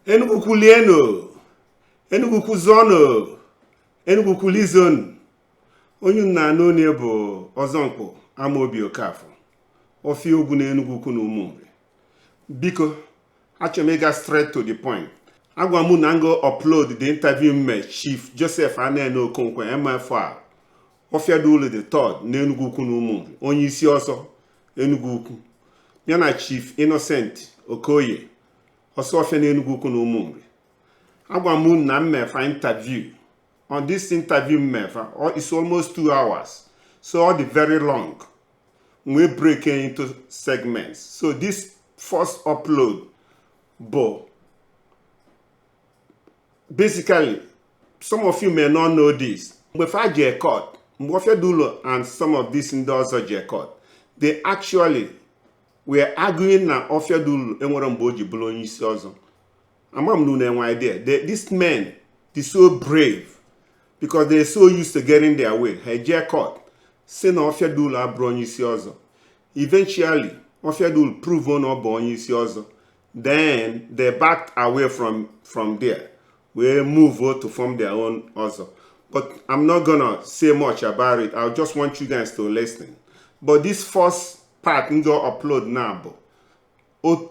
Enugu Ukwu lienu, Enugu Ukwu zụọnụ, Enugu Ukwu lizonu. Onye unu na-anụ onye bụ Ọzọmkpụ Amaobi Okafọ, Ọfịa Ogwu na Enugu Ukwu na Ụmụnri. Biko, achọrọ m ịga straight to the point. Agwa m na ngo upload the interview mme Chief Joseph Anene Okonkwo, MFR, Ọfịadulu the third na Enugu Ukwu na Ụmụnri, onye isi ọzọ Enugu Ukwu, ya na Chief Innocent Okoye, Ọsọfịa na Enugu Ukwu na Ụmụnri. Agwa m na mmefa interview. On this interview mmefa, it's almost 2 hours, so all the very long. We break it into segments, so this first upload bụ basically, some of you may not know this, mgbe fa jee court, mgbe Ọfịadulu and some of these ndị ọzọ jee court, they actually were arguing na Ọfịadulu enwere mgbe o ji bụrụ onye isi ọzọ. Ama m na unu enwe idea. These men they so brave because they so used to getting their way. Ha jee court si na Ọfịadulu abụrụ onye isi ọzọ. Eventually Ọfịadulu prove na ọ bụ onye isi ọzọ. Then they backed away from there, wee move to form their own ọzọ. But I'm not gonna say much about it. I just want you guys to listen. But this first part m go upload now bụ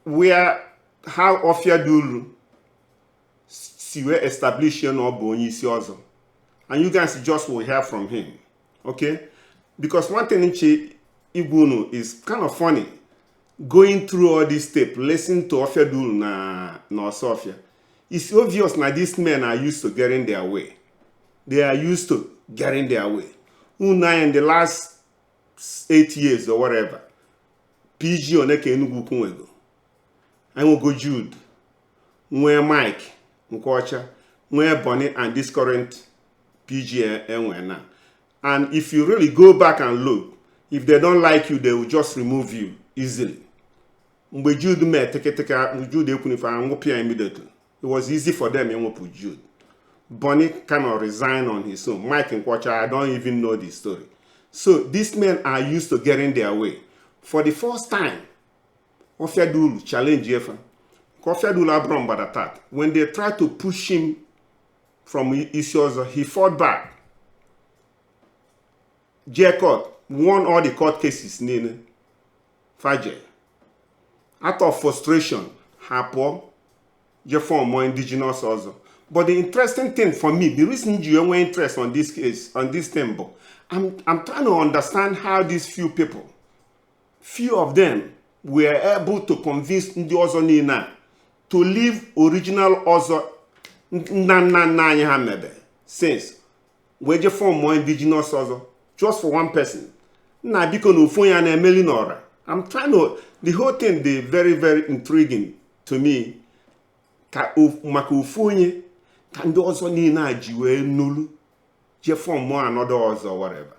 where how Ọfịadulu si wee establish ya na ọ bụ onye isi ọzọ, and you guys just will hear from him, okay? Because one thing nche igwe unu is kind of funny going through all these steps, listen to Ọfịadulu na Ọsọfịa. It's obvious na these men are used to getting their way. They are used to getting their way. Unu in the last 8 years or whatever, PG one ka Enugu Ukwu nwego? Anyị nwego Jude, nwee Mike Nkwọcha, nwee Bonny, and this current PG enwe now. And if you really go back and look, if they don't like you, they will just remove you easily. Mgbe Jude mee teketeke, Jude ekwunife, anwụpụ ya immediately. It was easy for them ịnwụpụ Jude. Bonny kind of resigned on his own. Mike Nkwocha, I don't even know the story. So these men are used to getting their way. For the first time, Ofiadulu challenge Efa. Ofiadulu abụrụ mgbada tat. When they tried to push him from Isiozo, he fought back. Jee court, won all the court cases niile. Faje. Out of frustration, ha pụọ je form more indigenous ọzọ. But the interesting thing for me, the reason you enwe interest on this case, on this thing bụ, I'm trying to understand how these few people, few of them, were able to convince ndị ọzọ niile a to leave original ọzọ nna nna nna anyị ha mebe since, wee je form more indigenous ọzọ just for one person. Nna, biko, na ofu onye a na-emeli n'ọra. I'm trying to, the whole thing dey very very intriguing to me, ka maka ofu onye ka ndị ọzọ niile a ji wee nulu je form more another ọzọ, whatever.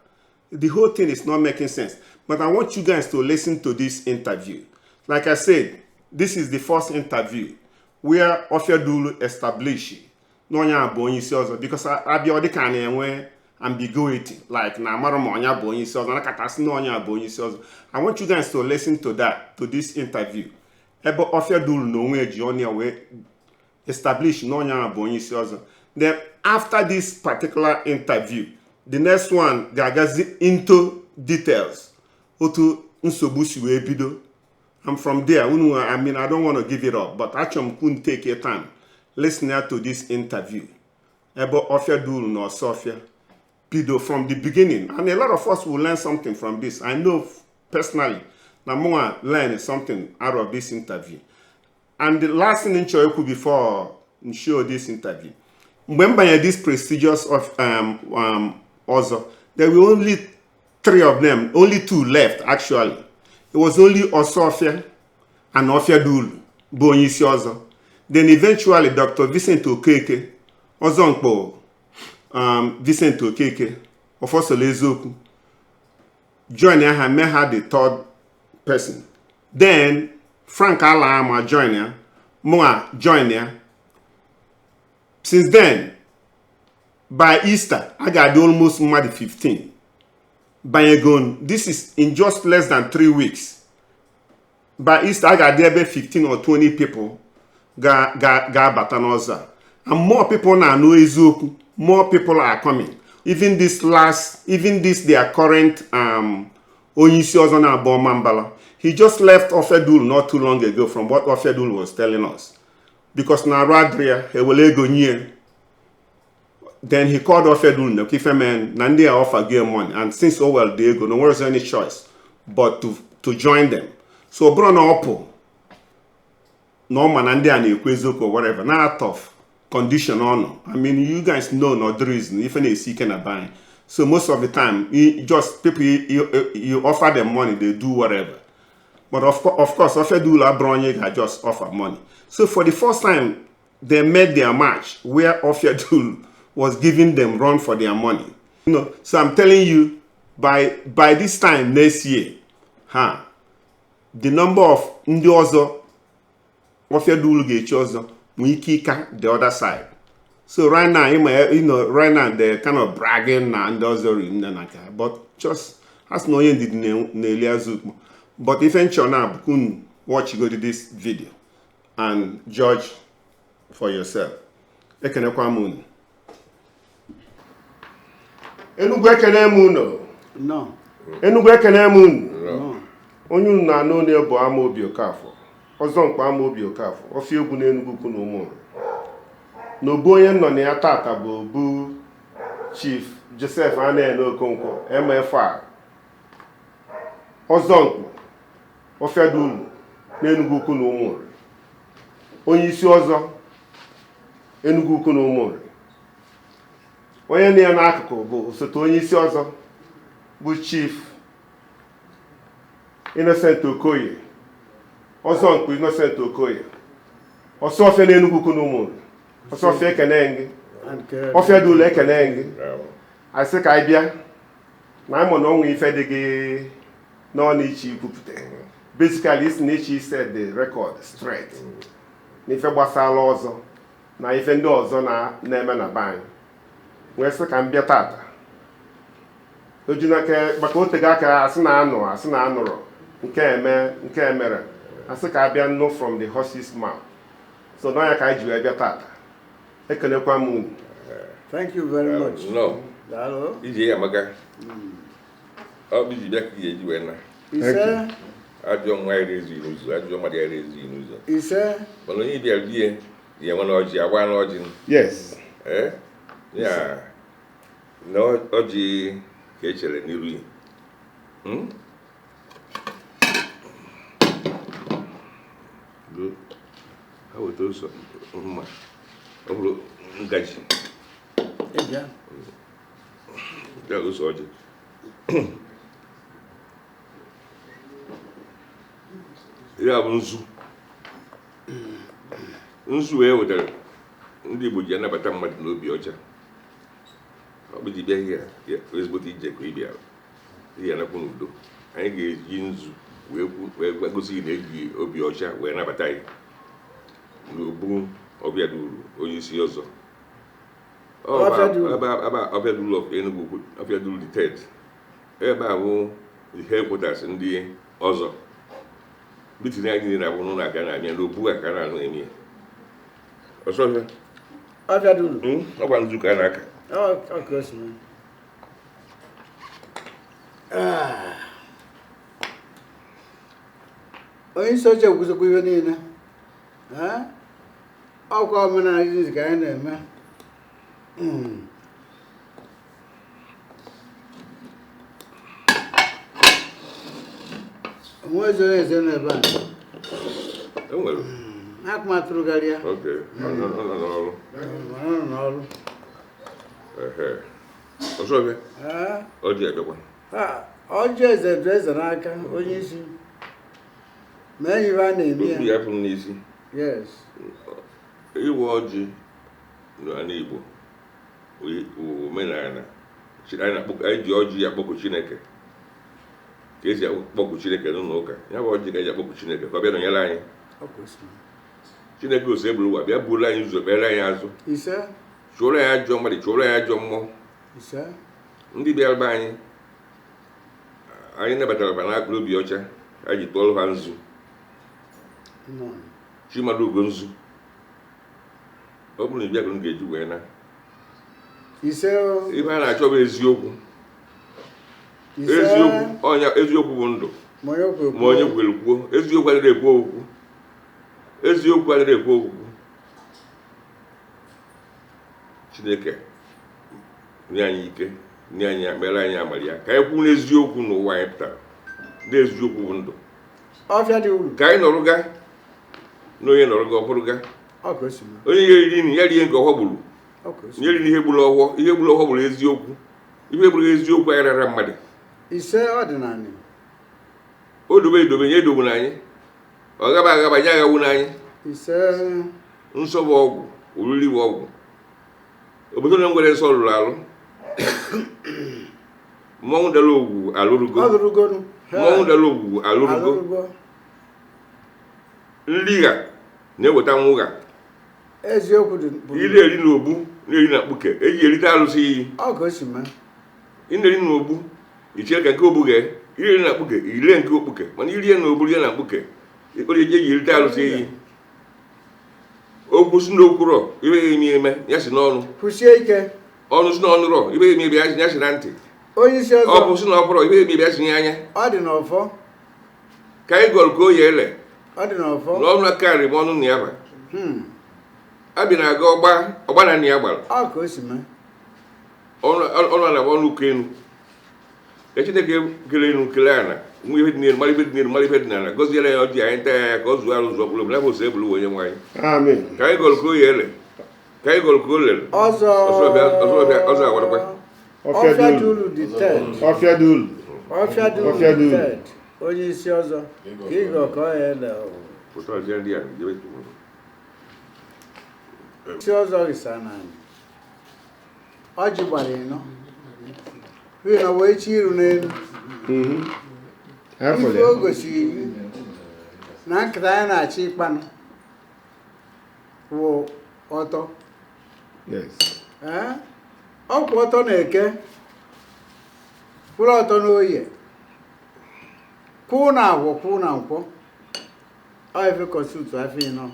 The whole thing is not making sense, but I want you guys to listen to this interview. Like I said, this is the first interview where Ofiadulu establish na onye a bụ onye isi ọzọ, because abịa ọ dịka a na-enwe ambiguity, like na amara ma onye bụ onye isi ọzọ, nakọtasị na onye a bụ onye isi ọzọ. I want you guys to listen to that, to this interview ebe Ofiadulu na onwe ji ọnụ ya wee establish na onye a bụ onye isi ọzọ. Then after this particular interview, the next one ga-agazi into details otu nsogbu si wee bido, and from there unu, I mean, I don't want to give it up, but achọrọ m ka unu take your time listen to this interview ebe Ofiadulu na Ọsọfịa bido from the beginning, and a lot of us will learn something from this. I know personally na mụnwa learn something out of this interview. And the last thing m chọrọ ikwu before m show this interview, mgbe m banyere this prestigious of ọzọ, there were only three of them, only two left. Actually, it was only Ọsọfịa and Ofiadulu bụ onye isi ọzọ. Then eventually Dr. Vincent Okeke, Ọzọmkpọ, Vincent Okeke Ọfọsọla Eziokwu, join ya, ha mee ha the third person. Then Frank Alama join ya, mụa join ya. Since then, by Easter, a ga-adị almost mmadụ 15 banyego. This is in just less than 3 weeks. By Easter, a ga-adị ebe 15 or 20 people. ga-abata n'ọzọ a. And more people na-anụ eziokwu, more people are coming. Even this last, even this their current onye isi ọzọ na-abụ Ọmambala, he just left Ofiadulu not too long ago, from what Ofiadulu was telling us, because na arụ adịrị ya, ewere ego nye. Then he called Ofiadulu na ife men na ndị a offer gị money, and since o well dị ego, no nwere any choice but to join them. So ọ bụrụ na ọ pụ na ọ ma na ndị a na-ekwu eziokwu or whatever, na out of condition ọ nọ. I mean, you guys know na ọdịrị reason ife na-esi ike na be anyị. So most of the time, you just people, you offer them money, they do whatever. But of course, Ofiadulu abụrụ onye ga just offer money. So for the first time, they made their match where Ofiadulu was giving them run for their money. So I'm telling you, by this time next year, ha, the number of ndị ọzọ Ofiadulu ga-echi ọzọ nwee ike ịka the other side. So right now, right now they're kind of bragging na ndị ọzọ ri nne na nke ha, but just asị na onye ndidi na-eli azụ ukpo. But ife nchọ na bụ unu watch go this video and judge for yourself. Ekenekwa m unu. Enugwu, ekene m unu. No. Enugwu, ekene m unu. No. Onye unu na-anụ onye bụ Amaobi Okafọ, ọzọ mkpa Amaobi Okafọ, ọfịa egwu n'Enugwu ukwu na Ụmụnri. Na obu onye nọ na ya tata bụ obu Chief Joseph Anene Okonkwo, MFR, ọzọ mkpu Ọfịadulu n'Enugwu ukwu na Ụmụnri, onye isi ọzọ Enugwu ukwu na Ụmụnri. Onye nọ ya n'akụkụ bụ osote onye isi ọzọ, bụ Chief Innocent Okoye, ọzọ mkpu Innocent Okoye, ọsọfịa n'Enugwu ukwu na Ụmụnri. Ọsọfịa, ekene gị. Ọfịadulu, ekene gị. Asị ka anyị bịa na anyị mụ na ọnwa ife dị gị n'ọnụ iche ikwupụta. Basically, isi na iche set the record straight n'ife gbasara ọzọ na ife ndị ọzọ na-eme na be anyị, wee sị ka m bịa tata ojunake, maka otego aka asị na anụ, asị na anụrụ nke eme nke emere, asị ka abịa nụ from the horse's mouth. So n'ọnya ka anyị ji wee bịa tata. Ekelekwa m unu. Thank you very much. No. Daalụ. Ije ya amaka. Ọ bụ iji bịa ka ị ga-eji wee na. Ise. Ajọ nwa ere ezughị n'ụzọ, ajọ mmadụ ere ezughị n'ụzọ. Ise. Mana onye bịara die ya enwe na ọjị, agba na ọjị. Yes. Ee, ya na ọjị ka e chere n'iru ya. Hmm? Go. Ha weta ụzọ mma. Ọ bụrụ ngaji. Ịbịa. Ya ụzọ ọjị. Ya bụ nzu. Nzu e wetara ndị Igbo ji anabata mmadụ n'obi ọcha. Ọ bụ ji bịa ihe ya ezigbote ije ka ị bịara. Ị ga-anakwu n'udo. Anyị ga-eji nzu wee wee gosi na eji obi ọcha wee nabata anyị n'obu Ọbịaduru, onye isi ọzọ. Ọbịaduru. Ebe a Ọbịaduru of Enugu Ukwu, Ọbịaduru the third. Ebe a bụ the headquarters ndị ọzọ. Meeting anyị niile na-abụ n'ụlọ aka na-abịa n'obu a ka a na-anụ eme ya. Ọsọfịa, Ọbịaduru. Ọ gwa nzu ka a na-aka. Ọ ka o si mee. Ah. Onye isi oche kwụsịkwa ihe niile. Eh? Ọkwa omenala Jizọs ka anyị na-eme. Onwezi onye eze nọ ebe a. E nwere. Akụmatụrụ garịa. Okay, ọ nọ n'ọrụ. Ọ nọ n'ọrụ. Ehe. Ọsọfịa, Eh? ọ dị abịakwa. Ha, ọjị eze dị eze n'aka onye isi. Ma enyi ibe a na-eme Okwu ya. ya pụrụ n'isi. Yes. Ịwa ọjị n'ala Igbo bụ omenala. Anyị ji ọjị akpọku Chineke. Ka esi akpọku Chineke n'ụlọ ụka. Ya bụ ọjị ka eji akpọku Chineke ka ọ bịa nọnyere anyị. Ọ kwesịrị. Chineke ose eburu ụwa bịa buuru anyị ụzọ, kpere anyị azụ. Ise. Chụọrọ anyị ajọ mmadụ, chụọrọ anyị ajọ mmụọ. Ise. Ndị bịara be anyị, anyị nabatara ha n'akpụrụ obi ọcha, anyị ji tụọrọ ha nzu. Nọ. Chimalugo nzu. Ọ bụrụ na ị bịa ka unu ga-eji wee na. Ise o. Ife a na-achọ bụ eziokwu. Ise. Eziokwu ọnya, eziokwu bụ ndụ. Ma onye kwuru. Ma onye kwere kwuo, eziokwu adịghị ekwu okwu, eziokwu adịghị ekwu okwu. Chineke nye anyị ike, nye anyị, mere anyị amara ya, ka anyị kwuo n'eziokwu n'ụwa anyị pụtara n'eziokwu bụ ndụ. Ọfịa dị uru. Ka anyị nọrụga na onye nọrụga ọhụrụga. Ọ ka o si mee. Onye ya eri nri ya rie nke ọhọ gburu. Ọ ka o si Nye mee. eri ihe gburu ọhụọ, ihe gburu ọhụọ gburu eziokwu, ihe gburu eziokwu anyị rara mmadụ. Ise, ọdịnala. O dobe edobe nye edogbu n'anyị, ọ gaba agaba nye aghawu n'anyị. Ise. Nsọ bụ ọgwụ, oriri bụ ọgwụ. Obodo na nwere nsọ rụrụ arụ. Mmọnwụ dara ogwu alụrụgo. Ọ lụrụgonu. Mmọnwụ dara ogwu alụrụgo. Alụrụgo. Nligha na-eweta nwụgha. Eziokwu dị bụ. Ị na-eri n'ogbu, na-eri na mkpuke eji erite arụsị iyi. Ọ ka o si mee. Ị na-eri n'ogbu, ichere ka nke ogbu ghee. Iri na mkpuke, irie nke okpuke, mana irie na ogbu, rie na mkpuke ikpere eji erite arụsị iyi. Okwu si n'okwurọ ibe ya eme eme ya si n'ọnụ. Kwụsie ike. Ọnụ si n'ọnụ rọ ibe ya eme ebe ya si na ntị. Onye isi ọzọ. Ọ bụ si n'ọfọrọ ibe ya eme ebe ya si n'anya. Ọ dị n'ọfọ. Ka anyị gọrọ ka o yi ele. Ọ dị n'ọfọ. N'ọnụ akarị ma ọnụ na ya ba abịa na-aga ọgba ọgba na nna ya gbara. Ọ ka o si mee. Ọnụ ọnụ na-agba ọnụ ụkọ elu ka Chineke kere elu kele ala, nwe ihe dị n'elu, mara ife dị n'elu, mara ife dị n'ala, gọziere ya ọjị anyị, taa ya ka ọ zụọ arụ, zụọ mkpụrụ obi n'afọ ose ebulu onye nwe anyị. Amen. Ka anyị gọrọ ka o yi ele, ka anyị gọrọ ka o lere. Ọzọ. Ọzọ ọzọ awarakwa. Ọfịa Ọfịa dị dị ulu. ulu dị third. Ọfịa dị ulu. Ọfịa dị ulu Ọfịa dị dị ulu. third. Onye isi ọzọ ka ịgọ ka ọ ya ele o. Pụta ọjị ndị a jebe. Isi ọzọ risa n'ala. Ọjị gbara ịnọ n'ihi na wee chi iru n'elu. Afọ Ife ya. o gosiri gị na nkata anyị na-achọ ịkpanụ wụ ọtọ. Yes. Ee, ọkwụ ọtọ na-eke, kwụrụ ọtọ n'oye, kwụ na agwọ, kwụ na nkwọ. Ọ ife kọsutu afọ ịnọ.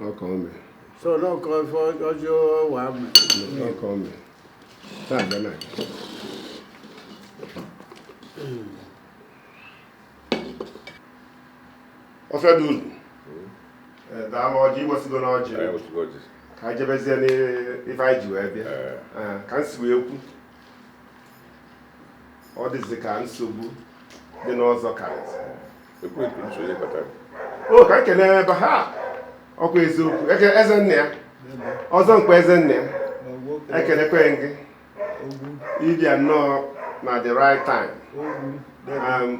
Ọ ka o mee. So n'ọkọ ife ọjọọ wa mee. Ọ ka o mee. Na-aga na-aga. Ọfịa dị ulu. Ee, daalụ, ọjị iwesigo n'ọjị. Anyị wụsịgo ọjị. Ka anyị jebezie n'ife anyị ji wee bịa. Ee. Ee, ka m si wee kwu, ọ dịzị ka nsogbu dị n'ọzọ karịzị. Ekwu ekwu nsonye kpatara. O ka m kelee ebe ha ọkwa eziokwu eke eze nna ya ọzọ mkpa eze nna ya ekelekwe gị ịbịa nnọọ na the right time.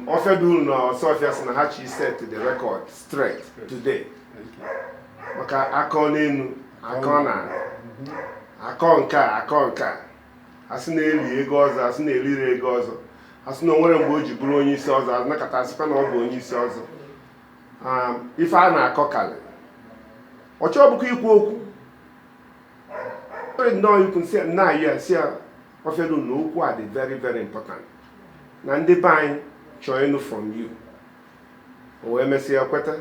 Ọfịa dị ulu na Ọsọfịa sị na ha chi set the record straight today maka akọ n'elu, akọ na akọ nke a, akọ nke a, asị na-eli ego ọzọ, asị na-eriri ego ọzọ, asị na o nwere mgbe o ji bụrụ onye isi ọzọ, anakọta asịkwa na ọ bụ onye isi ọzọ. Ife a na-akọ karị ọ chọọ bụkwa ikwu okwu. Ọ nnọọ ikwu nsị nna ya si ya ọfịa dị na okwu a dị very very important na ndị be anyị chọọ ịnụ from you. O wee mesịa kweta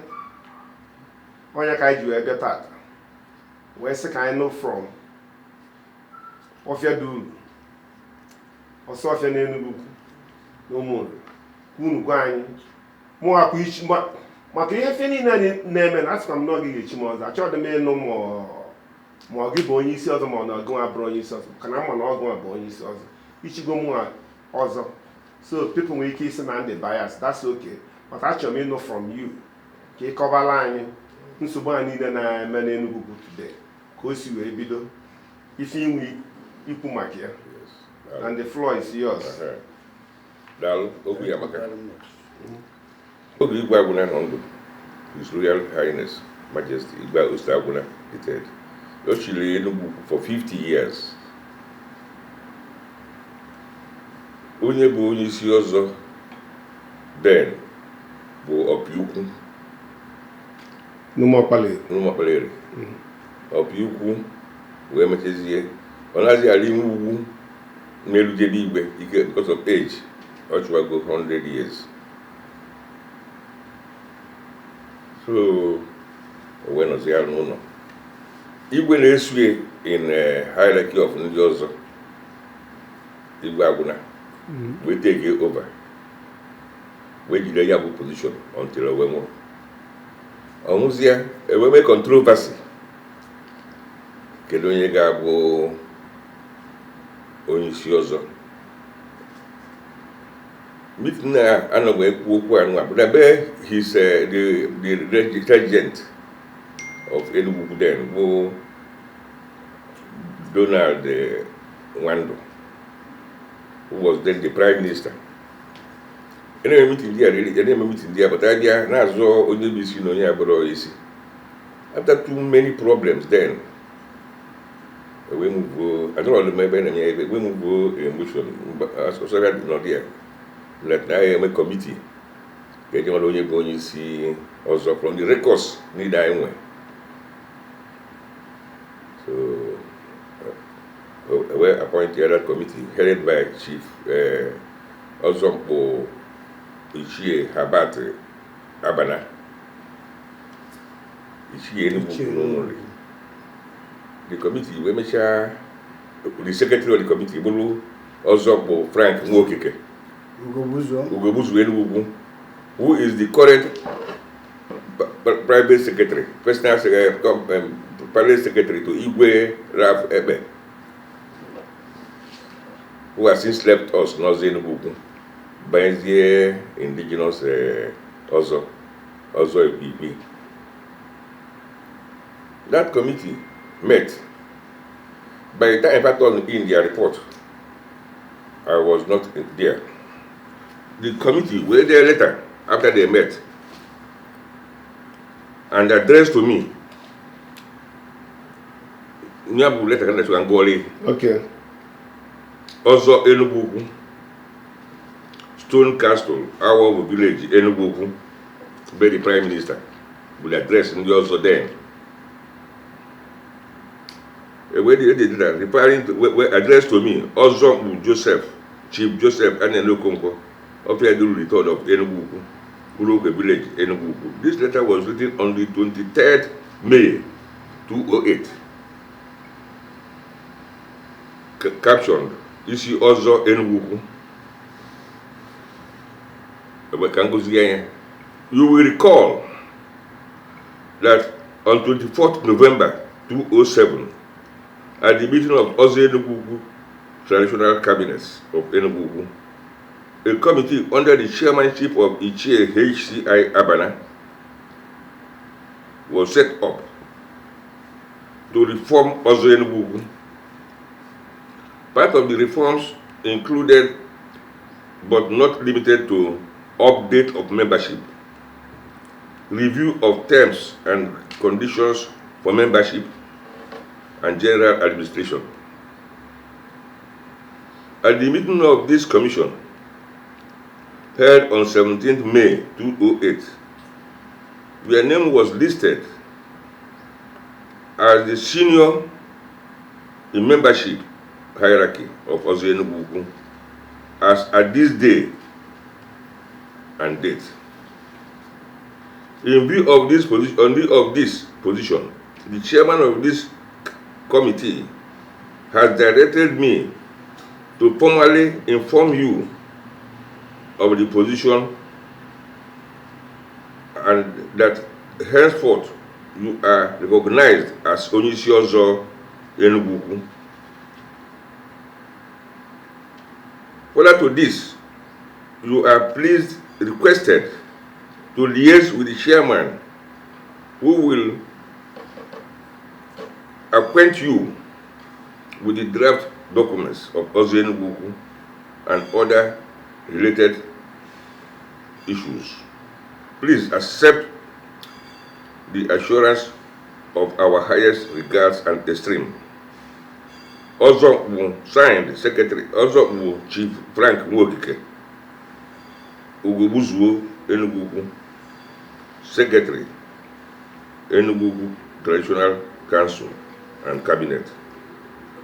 onye ka anyị ji wee bịa tata, wee sị ka anyị nụ from ọfịa dị uru, Ọsọfịa n'Enugu Ukwu na Ụmụnri, ka unu gwa anyị mụ akwa ichi maka ihe fe niile anyị na-eme na asịkwa m na ọ gị ga-echi m ọzọ. Achọghị m ịnụ ma ọ gị bụ onye isi ọzọ ma ọ na ọgụ abụrụ onye isi ọzọ, maka na mma na ọgụ a bụ onye isi ọzọ ichigo mụ ọzọ. So people nwere ike isi na ndị bias, that's okay, but achọrọ m ịnụ from you ka ị kọbala anyị nsogbu a niile na-eme n'Enugu Ukwu today, ka o si wee bido, ife inwe ikwu maka ya, and the floor is yours. Ehe. Daalụ, okwu ya maka oge Igwe Agwụna nọ ndụ, His Royal Highness Majesty Igwe Osita Agwụna the Third, o chiri Enugu Ukwu for 50 years. Onye bụ onye isi ọzọ then bụ Ọpị Ukwu. N'ụmụọkpala. N'Ụmụọkpalaeri. Ọpị Ukwu wee mechazie ọ naghịzi ala ime ugwu na-erujebe igwe ike because of age. Ọ chụwago 100 years. So o wee nọzi ya n'ụlọ. Igwe na-esue in hierarchy of ndị ọzọ, Igwe Agwụna, wee take over, wee jide ya bụ position until o wee nwụrụ. Ọ nwụzie, ewee mee controversy, kedu onye ga-abụ onye isi ọzọ. Meeting na anọghị ekwu okwu anụ a bụ na be his the regent of Enugu then, bụ Donald Nwando, who was then the prime minister. Eneme meeting there really, eneme meeting there, but abịa na-azụ onye bụ isi na onye abụrụ isi. After too many problems then, we move, anọrọ m ebe na-eme ebe, we move a motion ọsọrọ nọ there that na eme committee ka eji mara onye bụ onye isi ọzọ from the records niile anyị nwe. So we appoint that committee headed by Chief Ọzọmkpụ Ichie Habat Abana, Ichie Enugu n'Ụmụnri. The committee wee mechaa, the secretary of the committee bụrụ Ọzọmkpụ Frank Nwokeke. Ugogbuzuo. Ugogbuzu Enugu, who is the current private secretary, personal secretary, private secretary to Igwe Ralph Ekpe, who has since left us n'Ọzọ Enugu Ukwu, banyezie indigenous ọzọ ọzọ Ikpe. That committee met. By the time I turned in their report, I was not there. The committee were there later after they met and addressed to me. Ya bụ letter ka na chụka ngụọla. Ọzọ Enugu Ukwu, Stone Castle, Awobu Village, Enugu Ukwu, be the prime minister bụ the address ndị ọzọ then. Where they did that, referring to address to me, Ọzọ bụ Joseph, Chief Joseph Anene Okonkwo, of the third of Enugu Ukwu, Uroke Village, Enugu Ukwu. This letter was written on the 23rd May 2008. Captioned, Isi Ọzọ Enugu Ukwu. Ebe ka ngozi anya. You will recall that on 24th November 2007, at the meeting of Ozo Enugu Ukwu Traditional Cabinets of Enugu Ukwu, a committee under the chairmanship of Ichie HCI Abana was set up to reform Ozo Enugu Ukwu. Part of the reforms included, but not limited to, update of membership, review of terms and conditions for membership, and general administration. At the meeting of this commission, held on 17th May 2008, your name was listed as the senior in membership hierarchy of Ozo Enugu Ukwu as at this day and date. In view of this position, in view of this position, the chairman of this committee has directed me to formally inform you of the position and that henceforth you are recognized as Onyeisi Ọzọ Enugu Ukwu. Further to this, you are pleased requested to liaise with the chairman, who will acquaint you with the draft documents of Ozo Enugu Ukwu and other related issues. Please accept the assurance of our highest regards and esteem. Ọzọ bụ signed secretary, Ọzọ bụ Chief Frank Nwokike, Ugogbuzuo Enugu Ukwu, Secretary, Enugu Ukwu Traditional Council and Cabinet.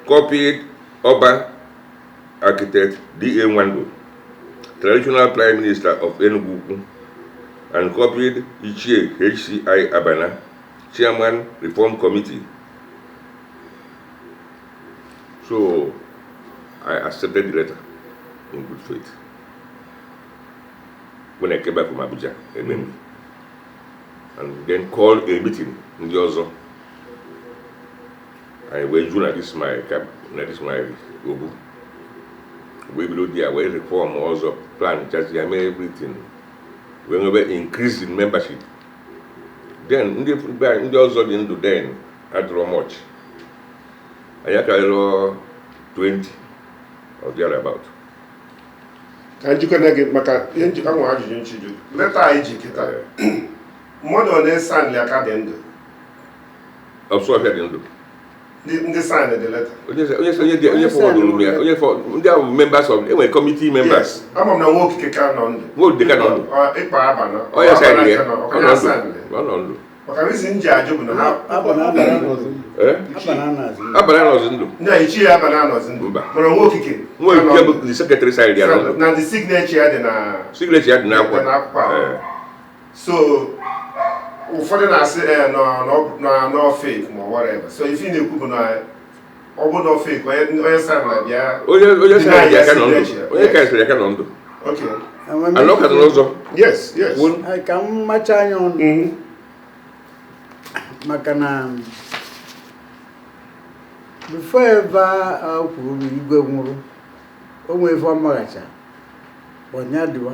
Copied Oba Architect D.A. Nwando, Traditional Prime Minister of Enugu Ukwu And copied Ichie HCI Abana, Chairman, Reform Committee. So I accepted the letter in good faith. When I came back from Abuja, Ememi, and then called a meeting ndị ọzọ. Anyị wee jụ na this my cap, na this my obu. Wee bido there, wee reform ọzọ, plan chazi ya, mee everything. Wee nwebe increase in membership. Then ndị be anyị, ndị ọzọ dị ndụ then adịrọ much. Anyị akarịrọ 20 or thereabout. Ka njikọ gị maka ihe njikọ nwa ajụjụ nchiju leta anyị ji kịta, mmadụ ole sign aka dị ndụ? Ọsụọfịa dị ndụ. Ndị sign the letter. Onye forwardụrụ m ya, onye ndị ahụ bụ members of, enwere committee members. Yes, ama m na nwa okike ka nọ ndụ. Nwa okike ka nọ ndụ. Ọ, ịkpa Abana. Ọ ya sign ya. Ọ Ọ nọ ya ndụ. sign ya. Ọ nọ ndụ. Maka reason m ji ajụ bụ na ha Abana anọzi. Eh? Abana anọzi. Abana anọzi ndụ. Ndị a ichie ya Abana anọzi ndụ. Mba. Mana nwa okike Nwa ka nọ okike ndụ. bụ the secretary side ya nọ ndụ. Na the signature ya dị na Signature ya dị n'akwụkwọ. Dị n'akwụkwọ ahụ. Eh. So ụfọdụ na-asị ee na nọ fake ma whatever. So ife ị na-ekwu bụ na ọ bụ nọ fake, onye sign na bịa Onye deny side ya ka nọ ndụ. signature. Onye ka sịrị ya ka nọ ndụ. Okay. Anọ ka nọ n'ụzọ. Yes. Ka m macha anya ọnụ maka na before ebe a kwuru igwe nwụrụ, o nwee ife ọ maghacha ọnya dịwa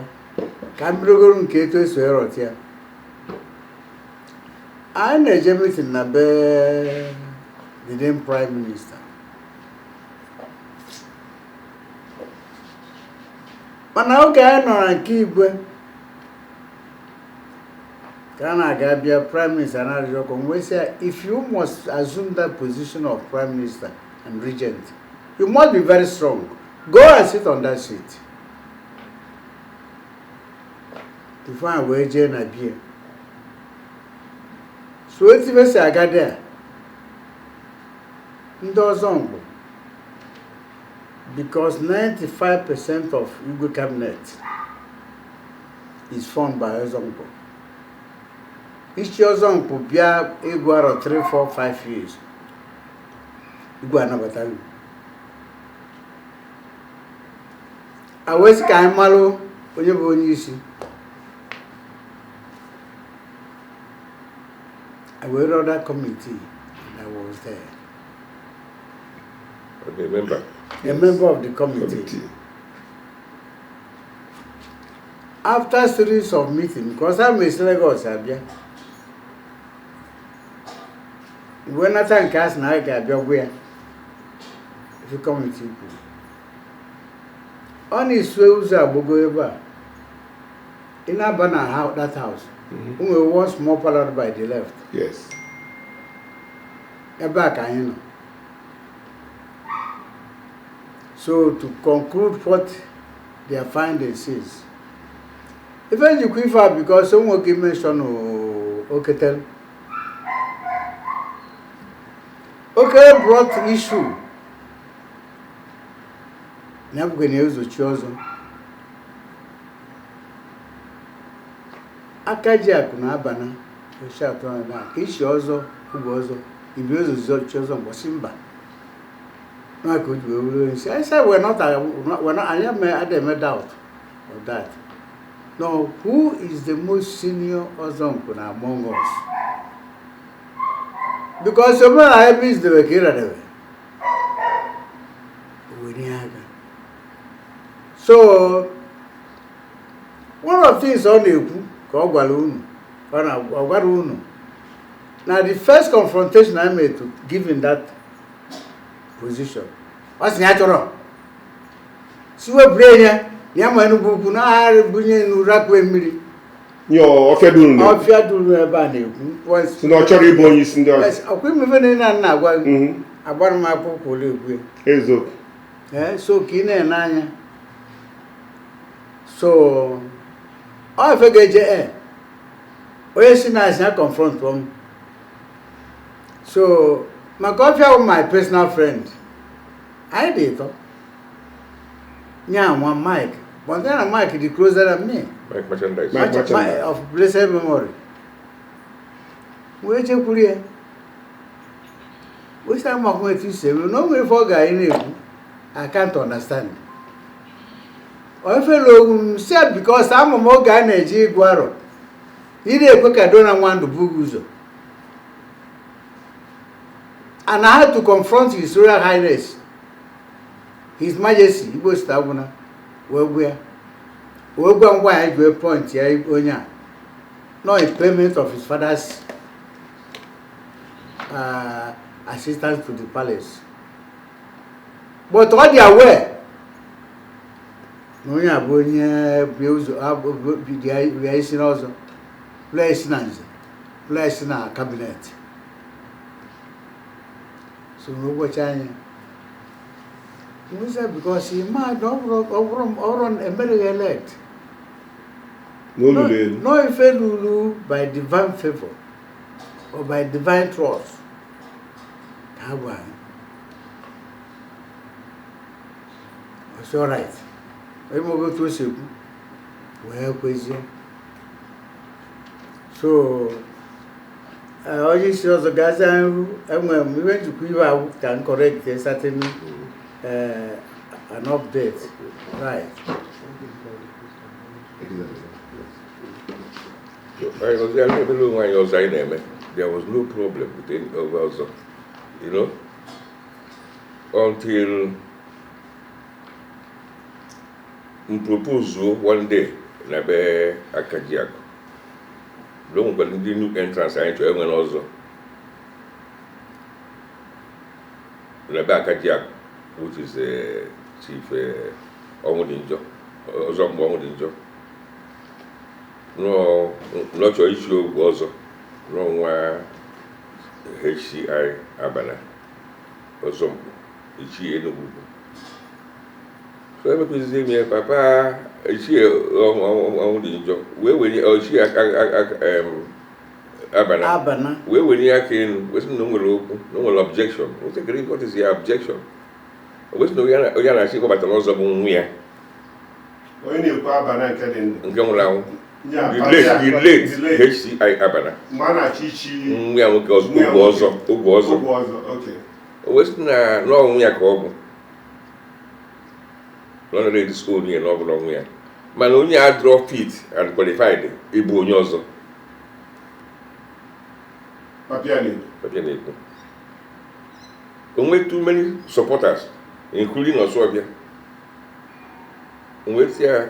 ka m bidogoro nke etu esi erọta ya. Anyị na-eje meeting na be the then prime minister, mana oge anyị nọ na nke igwe ka a na-aga bịa, prime minister na-arịọ ọkụ wee sị ya, "If you must assume that position of prime minister and regent, you must be very strong. Go and sit on that seat." Before anyị wee jee na bie so etu ife si aga there, ndị ọzọ mgbe, because 95% of Igwe cabinet is formed by Ọzọmkpọ. Ichi Ọzọmkpọ bịa egwu arọ 3 4 5 years, Igwe anabata gị. Awezi ka anyị malụ onye bụ onye isi. I were other committee that was there. Okay, member. A member of the committee. Committee. After series of meetings, because I'm in Lagos abịa mgbe nata nke a sị na a ga-abịa gwa ya ife committee kwuru, ọ na-esue ụzọ agbogo ebe a ị na-aba na that house, o nwere one small parlour by the left. Ebe a ka anyị nọ. So to conclude what their findings is, ife njikwa ife a, because o nwoke mention Oketel. Okere brought issue na ebugwe na ezochi ọzọ aka ji akụ na Abana ochi atọ na ka ichi ọzọ ugbo ọzọ ibi ozozi ọzọ mgbọsị mba na ka o ji wee wuru onye isi. I said we're not anyị ame adịghị eme doubt of that. No, who is the most senior Ọzọnkwụ na among us? Because omenala ebe izidebe ka ịradebe were aka. So one of things ọ na-ekwu ka ọ gwara unu, ọ na ọ gwara unu na the first confrontation I made to give him that position, ọ sị na ya chọrọ si wepụrụ ya na ya ma Enugwu Ukwu na agha bunye n'urakwe mmiri. Nye ọfịa duru na Ọfịa duru ebe a na-ekwu. Si na ọ chọrọ ịbụ onye isi ndị ọzọ. Yes, ọkwa imefe na ị na-agwa gị agbara m akwụkwọ ole ekwu ya. Eziokwu. Ee, so ka ị na-ene anya, so ọ ife ga-eje e onye si na asị ya confront m. So maka ọfịa bụ my personal friend, anyị dị ịtọ nya nwa Mike. But then Mike dị closer than me. Mike Merchandise. Mike Merchandise. Of blessed memory. Wee chekwuru ya. Wee sị amakwa etu isi eme na o nwere ife ọ ga anyị na-ekwu. I can't understand. Ofele ogwu m si ya because ama m oge a na-eji ịgụ arọ. Ị na-ekwe ka Dona Nwandụ bughị ụzọ. And I had to confront His Royal Highness, His Majesty Igbo Agwụna, wee gwa ya. Wee gwa ngwa anyị ji wee point ya onye a. No, in payment of his father's assistance to the palace. But ọ dị aware na onye a bụ onye bịa ụzọ bịa isi n'ọzọ, bịa isi na nze, bịa isi na cabinet. So n'ụbọchị anyị Musa, because he mad ọ bụrụ emereghị elect. N'olulu elu. No ife lulu by divine favor or by divine trust ka ha gwa anyị. It's all right. Onye ma otu o si ekwu wee kwezie. So onye isi ọzọ gazi nru enwere m ihe njikwa iwe ahụ ka m correct a certain an update. Right. There was no problem with any of us, you know, until m propose one day na be Akajiaku. Don't go the new entrance anyị chọrọ enwere ọzọ. Na be Akajiaku, which is Chief Ọnwụdịnjọ, ọzọ mgbe Ọnwụdịnjọ. No, chọrọ ichi ogwe ọzọ n'ọnwa HCI Abana ọzọ mgbe ichie Enugu. So emekwazizi m ya papa ichie Ọnwụdịnjọ wee were ichie Abana wee were aka elu wee sị na o nwere okwu na o nwere objection. What is your objection? O wee sị na onye a na-achị ịkpọbatara ọzọ bụ nwa ya. Onye na-ekwu Abana nke dị ndụ. Nke nwụrụ anwụ. The late HCI Abana. Nwa ya nwoke ogwe ọzọ. O wee sị na n'ọnwụ ya ka ọ bụ. Ọ nọrọ school ya na ọ bụrụ ọnwụ ya. Mana onye a draw fit and qualified ịbụ onye ọzọ. Papia na-ekwu. O nwee too many supporters, including Ọsụọbịa. O nwee ya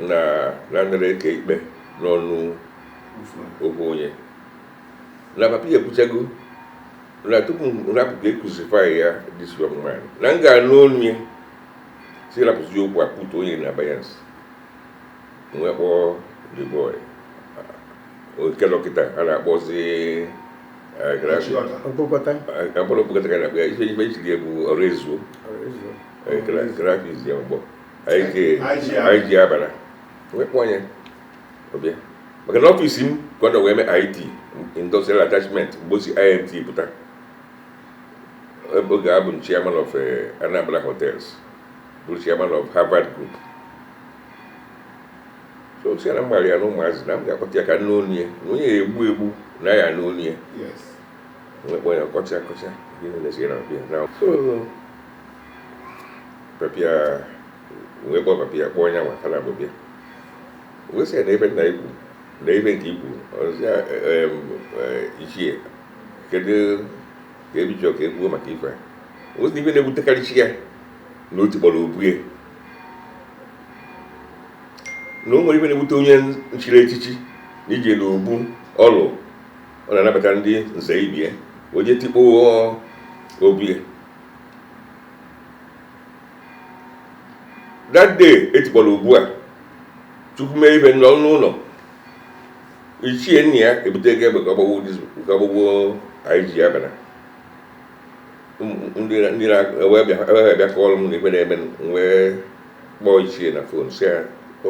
na nara eke ikpe n'ọnụ okwu onye. Na papa ya ekwuchago na tupu m rapụ ka e crucify ya this young man. Na m ga-anụ onu ya si rapụzi okwu a put onye na abeyance. Wee kpọọ the boy. Nke dọkịta a na-akpọzi akpọrọ okpokọta ka na-akpọ ya ife ife ichiri bụ ọrụ ezuo. Grafis ya mgbọ. IG Abana. Wee kpọọ ya ọbịa. Maka na ọfịs m ka ọ nọ wee mee IT, Industrial Attachment, mgbe o si IMT pụta. Oge abụ m chairman of Anambra Hotels, bụ chairman of Harvard Group. So si na mgbara ya na ụmụazị na m ga-akpọta ya ka nne onu ya, na onye ya egbu egbu na ya n'onu ya. Wee kpọọ ya kọcha kọcha ihe na-esi na ọbịa. So papia wee kpọọ papia kpọọ ya nwa kala bịa. Wee sị ya na ebe nna ikwu na ebe nke ikwu ọzọ ya ichie kedu ka ebichọ ka ekwuo maka ife a. Wee sị na ife na-ewutekarịchi ya na o tikpọrọ obue. Na o nwere ife na-ewute onye nchiri echichi na ije n'obu ọlụ ọ na-anabata ndị nze ibie onye tikpọọ obue. That day etikpọrọ obu a Chukwu mee ife nọ n'ụlọ ichie nna ya ebute ego egbe ka ọ gbagbuo IG Abana. Ndị na-abịa kọọrọ m na ife na-eme wee kpọọ ichie na fon sị ya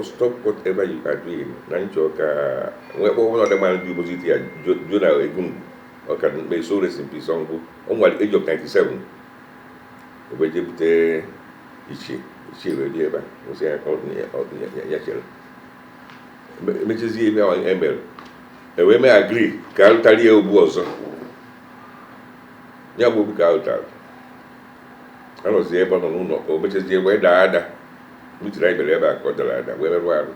stop whatever you are doing na nchọ ka wee kpọọ one of the man dị opposite ya Jonah Egungu ọ ka may so rest in peace ọngwụ ọ nwere age of 97 ebe je bute ichie Ichie wee bịa ebe a, nsị ya ya chere. Emechizie ebe ahụ e mere, e wee mee agree ka alụtara ya ogbu ọzọ. Ya bụ ogbu ka alụtara, anọzie ebe ọ nọ n'ụlọ ka o mechazie wee daa ada. Meeting anyị mere ebe a ka ọ dara ada wee merụọ arụ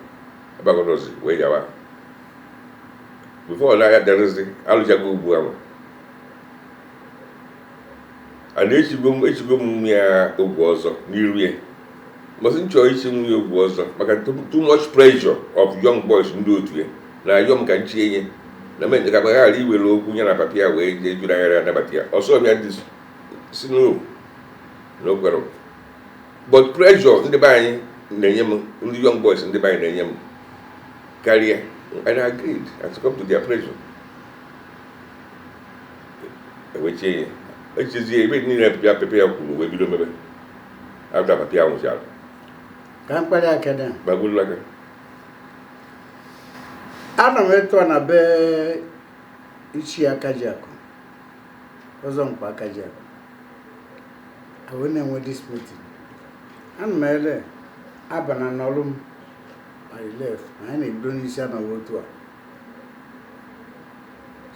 ebe a ka ọ nọzi wee yawa. Before na ya darịzi, alụchago ugbu ahụ a na-echigo m, echigo m ya ogwu ọzọ n'iru ya. Mbọsị m chọrọ ichi nwunye ogwu ọzọ maka too much pressure of young boys, ndị otu ya na-ayọ m ka m chie nye na me ka ghara iwere okwu ya na papa ya wee jee jụrụ anya anabata ya ọsọ bịa ndị si no na o kwere. But pressure ndị be anyị na-enye m, ndị young boys ndị be anyị na-enye m karịa, and I agreed and succumb to their pressure, ewechie ya, echizie ebe niile papa papa ya kwuru wee bido mebe after papa ya nwụchara. Ka mkparị aka dị a. Gbagburu aka. Ana m eto na be ichie Akajiakụ ọzọ, mkpa Akajiakụ awee na-enwe this meeting. Ana m ele abana n'ọrụ m by the left na anyị na-ebido n'isi anọghị otu a.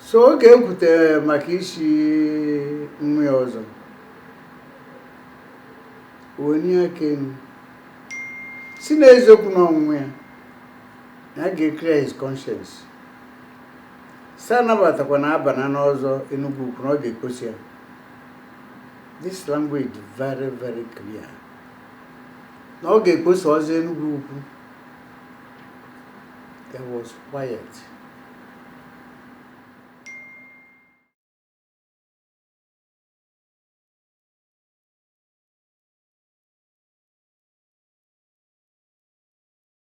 So oge ekwutere maka isi nri ọzọ, onye aka elu si na eziokwu na ọnwụ ya na a ga-clear his conscience, si anabatakwa na abana n'ọzọ Enugu Ukwu na ọ ga-ekposi ya. This language very very clear na ọ ga-ekposa ọzọ Enugu Ukwu. There was quiet.